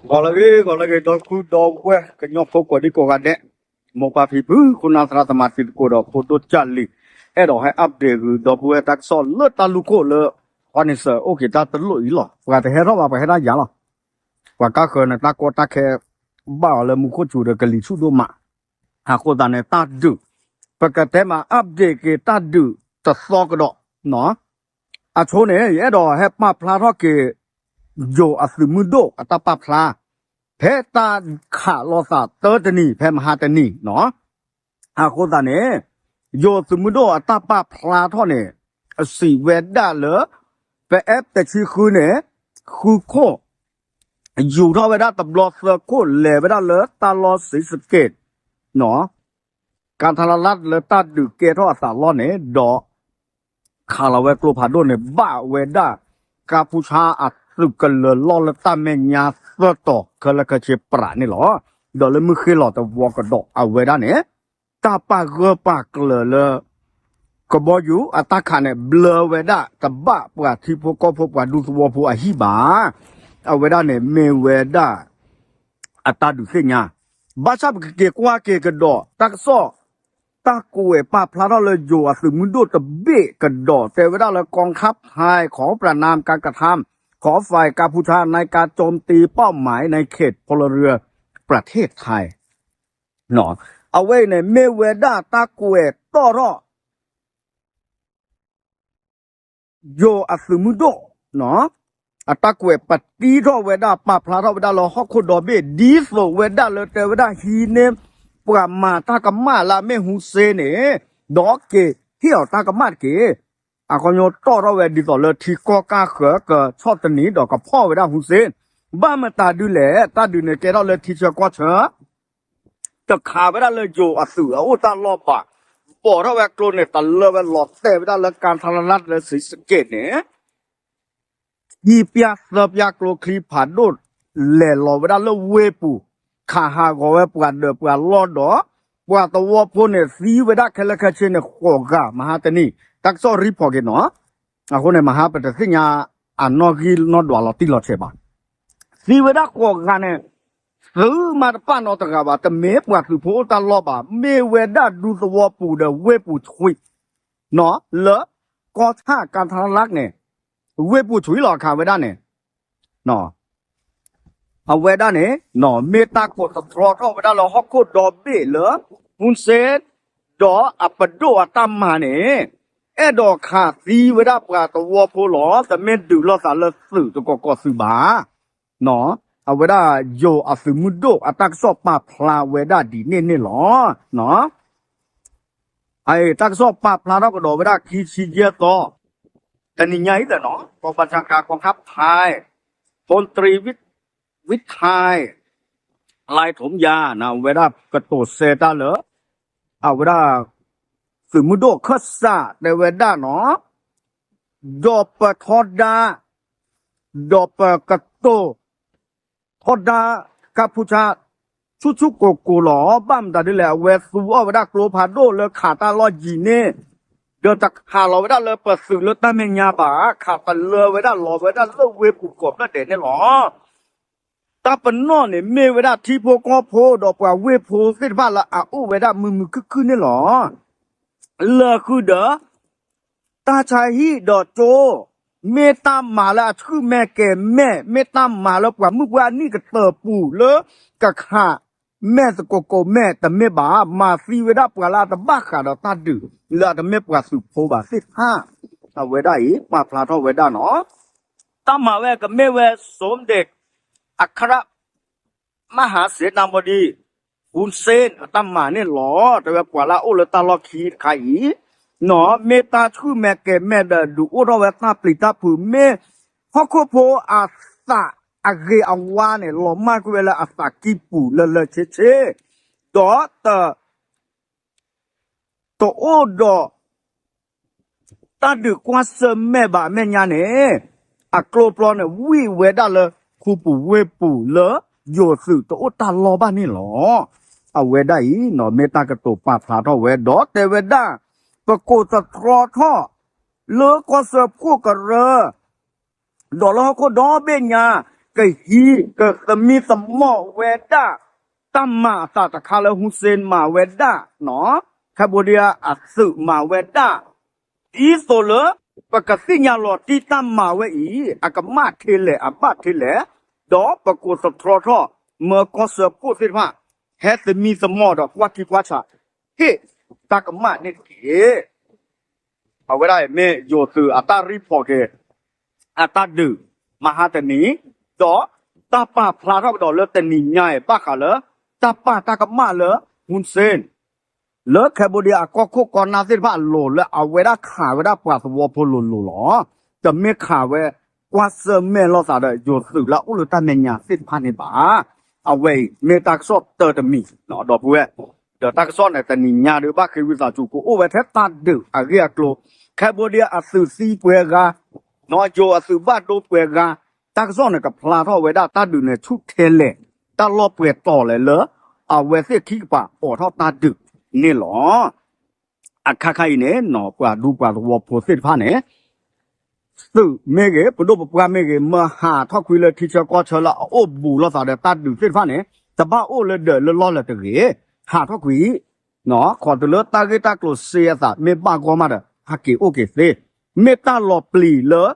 ဂီၤလၢအဂ့ၤ ဂီၤလၢအဂ့ၤ ဒီပုၢ်ဒီဝဲၢ် ကညီဖိကိးဒံကိးဂၤဒဲး, မိၢ်ပၢ်ဖံဖု ခိၣ်နၢ်သရၣ်သမါတံၤသကိးဒီးဖိဒိၣ်ကၢ်လံၤ, အဲၣ်ဒိးဟဲ update ဂုာ် ဒီပုၢ်ဝဲၢ်တၢ်ကစီၣ်လၢတၢ်လူၢ်ခိၣ်လၢ ခီနံၤစၢၤအိၣ်က့ၤတၢ်တလိၣ်အံၤလီၤ. ပှၤတဟဲထီၣ်ဘၣ် ပှၤဟဲဒၣ်ယၤလီၤ. ပှၤကါဃၢၤန့ၣ် တၢ်ကီတၢ်ခဲ ဘၣ်အီၤလၢမူခိၣ်စူၤဒီးကလံၤဆူၣ်ဒိၣ်မး. အဃိသတးန့ၣ် တၢ်ဒုး ပကတဲမး update က့ၤတၢ်ဒုးတသီကဒီး အဆိန့ၣ် ယအဲၣ်ဒိးဟဲပာ်ဖျါထီၣ်က့ၤ ယိၤအသုးမုၢ်ဒိၣ်အတၢ်ပာ်ဖျါ ဖဲတၢ်ခးလိာ်သးသၢတနံၤ ဖဲမဟါတနံၤနီၤ. အဃိသတးန့ၣ် ယိၤသုးမုၢ်ဒိၣ်အတၢ်ပာ်ဖျါထီၣ်န့ၣ် စံးဝဲဒၣ်လၢ ပအဲၣ်တဆံဃုန့ၣ် ဃုခိၣ် ယူၤထီၣ်ဝဲဒၣ်တဘျီသၢခိၣ် လဲၤဝဲဒၣ်လၢတၢ်လီၢ်စံးစက့း ကၤထလလၢတၢ်ဒုးကဲထီၣ်အသးလီၢ်န့ၣ်ဒီး ခးလီၤဝဲကျိဖးဒိၣ်န့ၣ် ဘၣ်ဝဲဒၣ် ကါဖူဆါအသုးကလၢၤလီၢ်လၢတၢ်မဲာ်ညါသၢတီၤ ခဲလၢာ်ခဲဆ့ပြးန့ၣ်လီၤ. ဒီးလၢမုၢ်ဃ့ၢ်လီၤတဝီကဒီး အဝဲဒၣ်န့ၣ် တၢ်ပာ်ဂၢၢ်ပာ်ကျၢၤလၢ ကဘီယူၤအတၢ်ခးန့ၣ် ဘျၢဝဲဒၣ်တဘၣ်ပှၤထံဖိကီၢ်ဖိ ပှၤဒူသဝီဖိအဟံၣ်ဘၣ်. အဝဲဒၣ်န့ၣ်မ့ၢ်ဝဲဒၣ် အတၢ်ဒုးသ့ၣ်ညါ ဘၣ်ဆၣ်ပကက့ၤကွၢ်က့ၤကဒီး တၢ်ကစီၣ် တၢ်ကွဲးပာ်ဖျါထီၣ်လၢယိၤအသုးမုၢ်ဒိၣ်တဘ့ၣ်ကဒီး တဲဝဲဒၣ်လၢ กองทัพไทย ขอประนามการกระทำของฝ่ายกัมพูชา ในการโจมตีเป้าหมายในเขตพลเรือนประเทศไทย အဝဲအံၤန့ၣ် မ့ၢ်ဝဲဒၣ်တၢ်ကွဲးတီၣ်ထီၣ် ယိၤအသုးမုၢ်ဒိၣ် အတၢ်ကွဲးပတံထီၣ်ဝဲဒၣ် ပာ်ဖျါထီၣ်ဝဲဒၣ်လၢဟီၣ်ခိၣ်ဒီဘ့ၣ် ဒ်သိးဝဲဒၣ်လၢတဲဝဲဒၣ် ဟံးန့ၢ်ပှၤမၤတၢ်ကမၣ်လၢအမ့ၢ်ဟူစ့န့ၣ် ဒီးက့ၤဟ့ၣ်အီၤတၢ်ကမၣ်တက့ၢ်. အခီပညီတီၣ်ထီၣ်ဝဲဒ်သိးလၢထံကီၢ်ကါဃၢၤကဆီၣ်သနံးဒီးကဖီၣ်ဝဲဒၣ်ဟူစ့, ဘၣ်မတၤဒုလဲၣ် တၢ်ဒုးန့ၣ်ကဲထီၣ်လၢထံဆၢကီၢ်ဆၢ တခးဝဲဒၣ်လၢယိၤအသုးအအိၣ်တၢ်လီၢ်ဘၣ်, ဘီၣ်ထီၣ်ဝဲကျိန့ၣ် တလၢဝဲလီၤတဲာ်ဝဲဒၣ်လၢ ကၤထလလၢစံးစက့းန့ၣ် ခံပျၢ်သၢပျၢ်ကျိချံဖးဒိၣ် လဲၤလီၤဝဲဒၣ်လၢဝ့ၢ်ပူၤ, ခးဟးဂီၤဝဲပှၤဒၢးပှၤလီၢ်ဒီး ပှၤသဝီဖိန့ၣ် သံဝဲဒၣ်ခဲလၢာ်ခဲဆ့န့ၣ် ဃိးဂၤ မဟါတနံၤ တၢ်ကစီၣ် report က့ၤနီၤ. အဃိန့ၣ် မဟါပတသ့ၣ်ညါအနီၣ်ဂံၢ်နီၣ်ဒွးလီၤတံၢ်လီၤဆဲးဘၣ်. သံဝဲဒၣ်ဃိးဂၤန့ၣ် သုးမးတပာ်နီတဂၤဘၣ်, တမ့ၢ်ပှၤသုးဖိအိၣ်တၢ်လီၢ်ဘၣ်, မ့ၢ်ဝဲဒၣ်ဒူသဝီပူၤဒီးဝ့ၢ်ပူၤဆွံး လၢ ကီၢ်ဆၣ်ကၤထလလၢန့ၣ် ဝ့ၢ်ပူၤဆွံးလီၤခးဝဲဒၣ်န့ၣ် အဝဲဒၣ်န့ၣ် မ့ၢ်တၢ်ကိးသတြီထီၣ်ဝဲဒၣ်လၢဟီၣ်ခိၣ်ဒီဘ့ၣ်လၢ ဟူစ့ ဒီးအပဒိၣ်အတၢ်မၤန့ၣ် အဲၣ်ဒိးခးသံဝဲဒၣ်ပှၤသဝီဖိလီၤ. တမ့ၢ်ဒုးလိာ်သးလၢသုးတကီးကီးသုးဘၣ်. အဝဲဒၣ်ယိၤအသုးမုၢ်ဒိၣ်အတၢ်ကစီၣ်ပာ်ဖျါဝဲဒၣ်ဒ်န့ၣ်န့ၣ်လီၤ. အတၢ်ကစီၣ်ပာ်ဖျါထီၣ်ကဒီးဝဲဒၣ်ခံဆံယဲၢ်သီ, တနံၤညါအံၤသနီၤ กองบัญชาการกองทัพไทย พลตรีวิ วิชัย ไลถมยา ဝဲဒၣ်ကတိၤဆၢတၢ်လၢ အဝဲဒၣ် သုးမုၢ်ဒိၣ်ခၢၣ်စးတဲဝဲဒၣ်နီၤ, ဒီးပထီဒါ ဒီးပကတိၤ ထီဒါ ကၢ်ဖူဆါ ဆူၣ်ဆူၣ်ကိၤကိၤလီၤ. ဘၣ်မတၤဒ်လဲၣ် အဝဲသူအီၣ်ဝဲဒၣ်ကျိဖးဒိၣ်လၢခးတၢ်လီၢ်ယံၤန့ၣ်, ဒီးတခးလီၤဝဲဒၣ်လၢပသုးလၢတၢ်မဲာ်ညါဘၣ်, ခးတလၢဝဲဒၣ်လီၤဝဲဒၣ်လၢဝ့ၢ်ပူၤကိးဖျၢၣ်ဒဲးန့ၣ်လီၤ. တၢ်ပနီၣ်န့ၣ် မ့ၢ်ဝဲဒၣ်ထံဖိကီၢ်ဖိဒီးပှၤဝ့ၢ်ဖိသ့ၣ်တဖၣ်လၢအအိၣ်ဝဲဒၣ်မုာ်မုာ်ခုၣ်ခုၣ်န့ၣ်လီၤ. လၢဃုာ်ဒီး တၢ်ဆါဟံၣ်ဒီးကၠိ, မ့ၢ်တၢ်မၤလၢအဆူၣ်မဲာ်ကဲၤမဲာ်, မ့ၢ်တၢ်မၤလၢပှၤမုၣ်ပှၤနံၣ်ကတၢၢ်ပူၤလၢကခးမဲာ်သကိးကိးမဲာ်တမ့ၢ်ဘၣ်, မၤသံဝဲဒၣ်ပှၤလၢအတဘၣ်ဃးဒီးတၢ်ဒုး လၢအတမ့ၢ်ပှၤသုးဖိဘၣ်သ့ၣ်တဖၣ်, အဝဲဒၣ်အံၤ ပာ်ဖျါထီၣ်ဝဲဒၣ်နီၤ. တၢ်မၤဝဲကမ့ၢ်ဝဲ สมเด็จ အခရ မဟၢစ့တၢ်မီၣ်ဒံး ဟူစ့ အတၢ်မၤန့ၣ်လီၤ. တဲဝဲပှၤလၢအအိၣ်လၢတၢ်လီၢ်ခံတခါအံၤ, မ့ၢ်တၢ်ဆူၣ်မဲာ်ကဲၤမဲာ်ဒီး ဒုးအိၣ်ထီၣ်ဝဲတၢ်ပျံၤတၢ်ဖုး, မ့ၢ်ဟီၣ်ခိၣ်ဖိအသးအဂ့ၤအဝါန့ၣ် လီၤမၢ်ကွံာ်ဝဲလၢအသးကံၢ်ပူၤလၢလၢဆ့ဆ့, ဒီးတ တအိၣ်ဒီး တၢ်ဒုးကွၢ်ဆၢၣ်မဲာ်ဘၣ်အမဲာ်ညါန့ၣ်, အကျိပျီန့ၣ် ဝံၢ်ဝဲဒၣ်လၢခူပူၤဝ့ၢ်ပူၤလၢယိၤသုးတအိၣ်တၢ်လီၢ်ဘၣ်န့ၣ်လီၤ. အဝဲဒၣ်အံၤ မ့ၢ်တၢ်ကတိၤပာ်ဖျါထီၣ်ဝဲ ဒီးတဲဝဲဒၣ် ပကိးသတြီထီၣ် လၢကီၢ်စၢဖှိၣ်ကရၢ ဒီးလၢဟီၣ်ခိၣ်ဒီဘ့ၣ်ညါ ကဟံးကသမံသမိးဝဲဒၣ် တၢ်မၤအသးတခါလၢ Hun Sen မၤဝဲဒၣ်, Cambodia အသုးမၤဝဲဒၣ် ဒ်သိးလၢ ပကသ့ၣ်ညါလီၤတံၢ်တၢ်မၤဝဲအံၤ အကမၣ်ထဲလဲၣ် အဘၣ်ထဲလဲၣ်, ဒီးပကိးသတြီထီၣ် မၢကီၢ်စၢဖှိၣ်သ့ၣ်တဖၣ် ဟဲသမံသမိးဒီးကွၢ်ထံကွၢ်ဆး ဟ့ၣ်တၢ်ကမၣ်န့ၣ်တက့ၢ်. အဝဲဒၣ်အံၤမ့ၢ်ယိၤသုးအတၢ်ရံၣ်ဖီၣ်က့ၤ အတၢ်ဒုး မဟါတနံၤ, ဒီးတၢ်ပာ်ဖျါထီၣ်ကဒီးလၢတနံၤညါအံၤ ဘၣ်ဃးလၢ တၢ်ပာ်တၢ်ကမၣ်လၢ Hun Sen လၢ Cambodia အကီၢ်ခိၣ်ကီၢ်နၢ်သ့ၣ်တဖၣ်အလိၤ လၢအဝဲဒၣ်ခးဝဲဒၣ်ပှၤသဝီဖိလိၤလိၤလီၤ. တမ့ၢ်ခးဝဲ ကွၢ်ဆၢၣ်မဲာ်လိာ်သးဒီး ယိၤသုးလၢအအိၣ်လၢတၢ်မဲာ်ညါသ့ၣ်တဖၣ်န့ၣ်ဘၣ်. အဝဲအံၤမ့ၢ်တၢ်ကစီၣ်တၢတမံၤ ဒီပုၢ်ဝဲၢ်, ဒီးတၢ်ကစီၣ်န့ၣ် တနံၤညါဒုး ဘၣ်ဃ့ဝံသးစူၤ ကအိၣ်ဝဲထဲတၢ်ဒုးအဂ့ၢ်အကျိၤ, Cambodia အသုးသံပှဲၤဂၤ, ယိၤအသုးဘၣ်ဒိပှဲၤဂၤ, တၢ်ကစီၣ်န့ၣ် ကဖျါထီၣ်ဝဲဒၣ်တၢ်ဒုးန့ၣ် ဆူၣ်ထဲလဲၣ်, တၢ်လီၢ်ပှဲၤတီၤလဲၣ်လၢ အဝဲသ့ၣ်ခံကပၤအိးထီၣ်တၢ်ဒုးန့ၣ်လီၤ. အခါခါအံၤန့ၣ် ပှၤဒူပှၤသဝီဖိသ့ၣ်တဖၣ်န့ၣ် သုးမ့ၢ်ဂ့ၤ ပဒိၣ်ပပှၢ်မ့ၢ်ဂ့ၤ မၢဟးထီၣ်ကွံာ်လၢထံဆၢကီၢ်ဆၢလၢအအိၣ်ဘူးလိာ်သးဒီးတၢ်ဒုးသ့ၣ်တဖၣ်န့ၣ် တဘၣ်အိၣ်လၢဒၢးလၢလီၢ်လၢၤတဂ့ၤ, ဟးထီၣ်ကွံာ်, ခီတုၤလၢတၢ်ဂ့ၢ်တၢ်ကျိၤစ့အသး မ့ၢ်ဘၣ်ဂီၢ်မးဒီး ဟးက့ၤအိၣ်က့ၤသ့, မ့ၢ်တၢ်လီၤပျံၤလၢ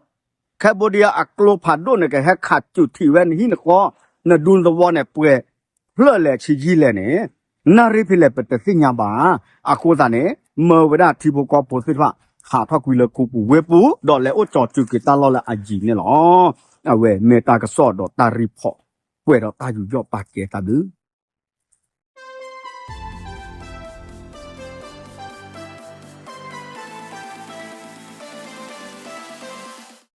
Cambodia အကျိဖးဒိၣ်န့ၣ် ကဟဲခးစူးထံးဝဲနဟံၣ်နဃီ နဒူနသဝီန့ၣ် ပှဲၤဖျၢၣ်လဲၣ်ဆံယံာ်လဲၣ်န့ၣ် နၣ်ရံၣ်ဖဲလဲၣ် ပတသ့ၣ်ညါဘၣ်. အဃိသတးန့ၣ် မၢဝဲဒၣ်ထံဖိကီၢ်ဖိသ့ၣ်တဖၣ် ဟးထီၣ်ကွံာ်လၢခူပူၤဝ့ၢ်ပူၤ ဒီးလဲၤအိၣ်ကၠီၤစူးက့ၤတၢ်လီၢ်လၢအယံၤန့ၣ်လီၤ. အဝဲမ့ၢ်တၢ်ကစီၣ်ဒီးတၢ်ရံၣ်ဖီၣ် ကွဲးဒီးတၢ်ယူးယီၣ်ပာ်ကဲတၢ်ဘျုး